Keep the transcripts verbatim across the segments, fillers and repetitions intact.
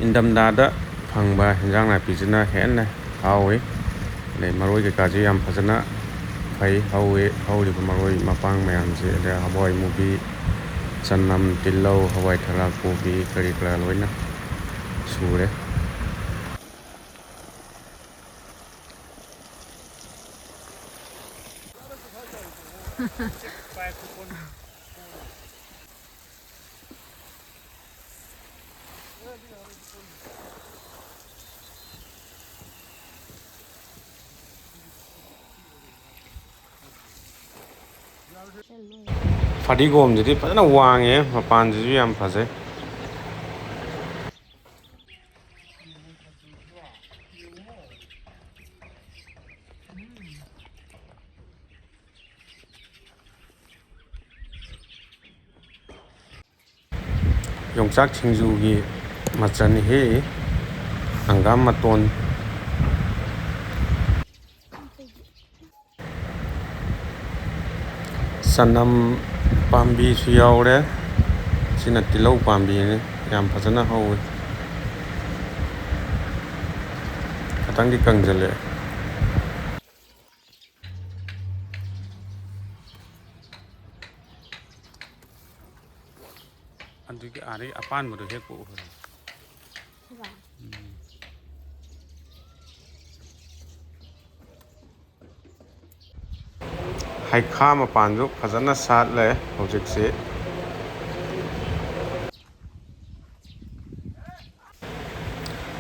ꯏꯪꯊꯝꯊꯥꯗ ꯐꯪꯕ ꯍꯦꯟꯖꯥꯡ ꯅꯥꯄꯤꯁꯤꯅ ꯍꯦꯟꯅ ꯍꯥꯎꯏ꯫ ꯑꯗꯩ ꯃꯔꯣꯏ ꯀꯩꯀꯥꯁꯤ ꯌꯥꯝ ꯐꯖꯅ ꯐꯩ, ꯍꯧꯋꯤ꯫ ꯍꯧꯔꯤꯕ ꯃꯔꯣꯏ ꯃꯄꯥꯡ ꯃꯌꯥꯝꯁꯦ, ꯑꯗꯩ ꯍꯋꯥꯏ ꯃꯨꯕꯤ, ꯆꯅꯝ, ꯇꯤꯜꯍꯧ, ꯍꯋꯥꯏ ꯊꯔꯥꯛ, ꯀꯣꯕꯤ, ꯀꯔꯤ ꯀꯔꯥ ꯂꯣꯏꯅ ꯁꯨꯔꯦ꯫ ꯐꯗꯤꯒꯣꯝꯁꯤꯗꯤ ꯐꯖꯅ ꯋꯥꯡꯉꯦ, ꯃꯄꯥꯟꯁꯤꯁꯨ ꯌꯥꯝ ꯐꯖꯩ꯫ ꯌꯣꯡꯆꯥꯛ ꯁꯤꯡꯖꯨꯒꯤ ꯃꯆꯜ ꯍꯦꯛꯏ꯫ ꯍꯪꯒꯥꯝ ꯃꯇꯣꯟ, ꯆꯅꯝ ꯄꯥꯝꯕꯤꯁꯨ ꯌꯥꯎꯔꯦ꯫ ꯁꯤꯅ ꯇꯤꯜꯍꯧ ꯄꯥꯝꯕꯤꯅꯤ, ꯌꯥꯝ ꯐꯖꯅ ꯍꯧꯋꯤ꯫ ꯈꯤꯇꯪꯗꯤ ꯀꯪꯁꯤꯜꯂꯛꯑꯦ꯫ ꯑꯗꯨꯒꯤ ꯑꯥꯗꯒꯤ ꯑꯄꯥꯟꯕꯗꯣ ꯍꯦꯛꯄ ꯎꯍꯜꯂꯣ꯫ ꯁꯤꯔꯣ? ꯎꯝ꯫ ꯍꯩꯈꯥ ꯃꯄꯥꯟꯁꯨ ꯐꯖꯅ ꯁꯥꯠꯂꯦ ꯍꯧꯖꯤꯛꯁꯤ꯫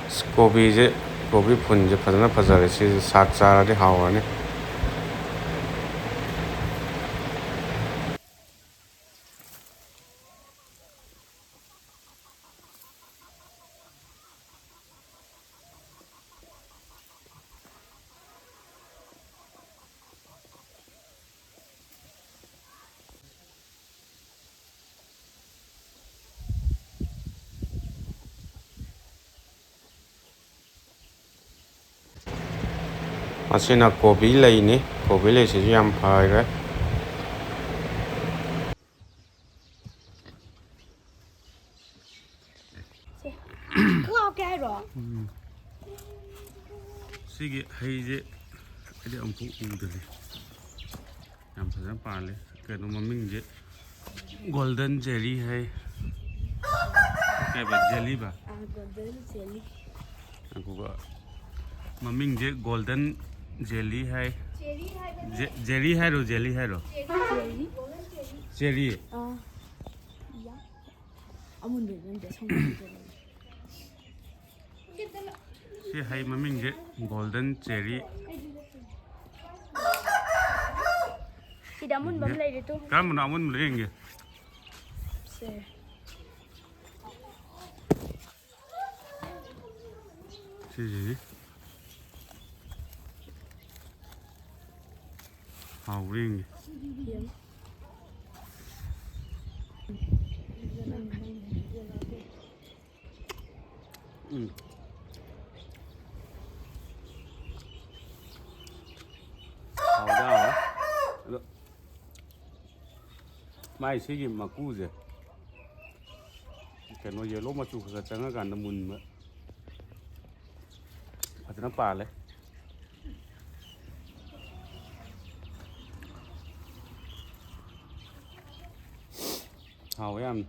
ꯑꯁ, ꯀꯣꯕꯤꯁꯦ, ꯀꯣꯕꯤ ꯐꯨꯜꯁꯦ ꯐꯖꯅ ꯐꯖꯔꯦ꯫ ꯁꯤꯁꯦ ꯁꯥꯛ ꯆꯥꯔꯗꯤ ꯍꯥꯎꯔꯅꯤ꯫ ꯃꯁꯤꯅ ꯀꯣꯕꯤ ꯂꯩꯅꯤ꯫ ꯀꯣꯕꯤ ꯂꯩꯁꯤꯁꯨ ꯌꯥꯝ ꯐꯈ꯭ꯔꯦ꯫ ꯁꯦ꯫ ꯍꯥꯞꯀꯦ ꯍꯥꯏꯔꯣ? ꯎꯝ꯫ ꯁꯤꯒꯤ ꯍꯩꯁꯦ ꯑꯩꯗꯤ ꯑꯃꯨꯛꯐꯥꯎ ꯎꯗ꯭ꯔꯤ꯫ ꯌꯥꯝ ꯐꯖꯅ ꯄꯥꯜꯂꯦ꯫ ꯀꯩꯅꯣ ꯃꯃꯤꯡꯁꯦ ꯒꯣꯜꯗꯟ ꯖꯦꯔꯤ ꯍꯥꯏ꯫ ꯀꯩꯕ? ꯖꯦꯂꯤꯕ? ꯑꯥ, ꯒꯣꯜꯗꯟ ꯖꯦꯂꯤ꯫ ꯉꯥꯏꯈꯣꯕ꯫ ꯃꯃꯤꯡꯁꯦ ꯒꯣꯜꯗꯟ ꯖꯦꯂꯤ ꯍꯥꯏ꯫ ꯖꯦꯔꯤ ꯍꯥꯏꯕꯅꯦ꯫ ꯖꯦ-, ꯖꯦꯔꯤ ꯍꯥꯏꯔꯣ, ꯖꯦꯂꯤ ꯍꯥꯏꯔꯣ? ꯖꯦꯔꯤ꯫ ꯖꯦꯔꯤ꯫ ꯑꯥ꯫ ꯌꯥ꯫ ꯑꯃꯨꯟꯕ ꯅꯠꯇꯦ, ꯑꯁꯪꯕ ꯅꯠꯇꯦ꯫ ꯁꯤ ꯍꯩ ꯃꯃꯤꯡꯁꯦ ꯒꯣꯜꯗꯟ ꯆꯦꯔꯤ꯫ ꯁꯤꯗ ꯑꯃꯨꯟꯕ ꯑꯃ ꯂꯩꯔꯦ ꯇꯨ꯫ ꯀꯔꯝꯕꯅꯣ ꯑꯃꯨꯟꯕꯗꯣ ꯌꯦꯡꯒꯦ꯫ ꯁꯦ꯫ ꯁꯤꯁꯤꯅꯤ꯫ ꯍꯥꯎꯕ꯭ꯔꯥ ꯌꯦꯡꯒꯦ꯫ ꯌꯦꯡꯉꯣ꯫ ꯎꯝ꯫ ꯍꯥꯎꯗꯤ ꯍꯥꯎꯋꯦ꯫ ꯑꯗꯣ ꯃꯥꯏ ꯁꯤꯒꯤ ꯃꯀꯨꯁꯦ ꯀꯩꯅꯣ ꯌꯦꯂꯣ ꯃꯆꯨ ꯈꯔ ꯈꯔ ꯆꯪꯉꯀꯥꯟꯗ ꯃꯨꯟꯕ ꯐꯖꯅ ꯄꯥꯜꯂꯦ꯫ ꯍꯥꯎꯋꯦ ꯌꯥꯝꯅ꯫